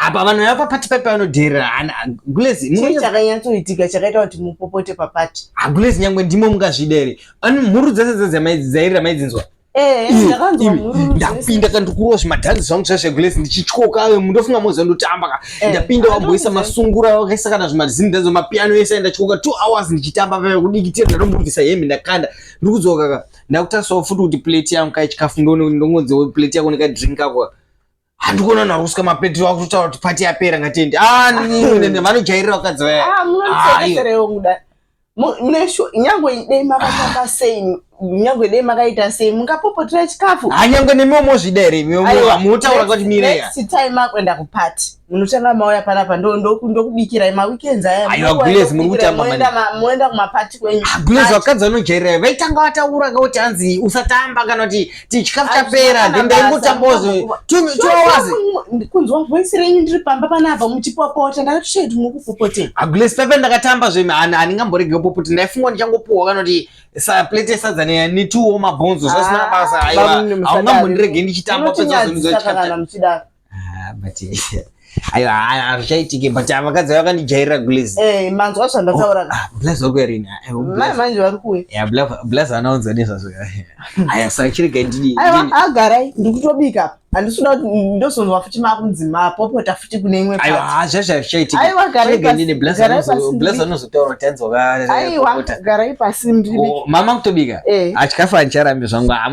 Apa vanhu vaya papati paipa vanodherera gulezi. Chii chakanyatsoitika chakaita kuti mupopote papati? Gulezi, nyangwe ndimo mungazvida here? Mhuru dzese dzairira maidzinzwa. Eh, Ndapinda ka, ndikurova zvimadhanzi zvangu zvazvegulezi, ndichityoka. Mundofunga moziva ndotamba ka. Ndapinda, wamboisa masungura, wakaisa kana zvimazimudhanzi, mapiano ese. Ndatyoka 2 hours ndichitamba paya kudikitira. Ndatombobvisa hembe, ndakanda, ndikudzoka ka, ndakutarisawo futi kuti plate yangu kai chikafu. Ndongonzi plate yako nekadrink kako. Handikuona naruska maplate, wakutotaura kuti pati yapera, ngatiende. Ah, vanojairira vakadzi vaya. Ah, munotisekeserewo muda. Nyangwe dei makatamba sei, nyangwe dei makaita sei, mungapopotera chikafu? Hanyangwe nemiwo mozvida here? Munotaura kuti mireya. Next time makuenda kupati, munotanga mauya panapa, ndokubikirai. Maweekends aya. Aiwa, Gulezi, muri kutamba. Moenda kumapati kwenyu. Gulezi, vakadzi vanojairira. Vaitanga vataura kuti hanzi usatamba kana kuti ti chikafu chapera, then ndaingotambawo 2 hours. Kunzwa voice renyu ndiri pamba panapa muchipopota, ndakatoshaiti kuti muri kupopotei. Agulezi, pepe ndakatamba zve, handingamborege kupopota. Ndaifunga ndichangopuwa kana kuti plate yesadza netuwo mabhonzo zvasina basa. Aiwa, haungambondirege ndichitamba. Munotinyadzisa kana muchidaro. Ah, but aiwa, hazvichaitike, but vakadzi vakandijairira, Gulezi. Eh, manzwa zvandataura? Ah, Blaze wako rini? Mai manje vari kuuya. Ya, Blaze anaunza nezvazvo. Aya, saka chirega ndidi. Aiwa, agarai, ndikutobika. Handisi kuda kuti ndozonzwa futi makunzi mapopota futi kune imwe. Aiwa, hazvazvo hazvichaitike. Aiwa, garai Chirega pasi, ndini. Blaze garai pasi. Blaze anozotaura kuti hanzi Aiwa, wakapopota. garai pasi, ndibike. Mama kutobika. Eh. Achikafu handicharambi zvangu.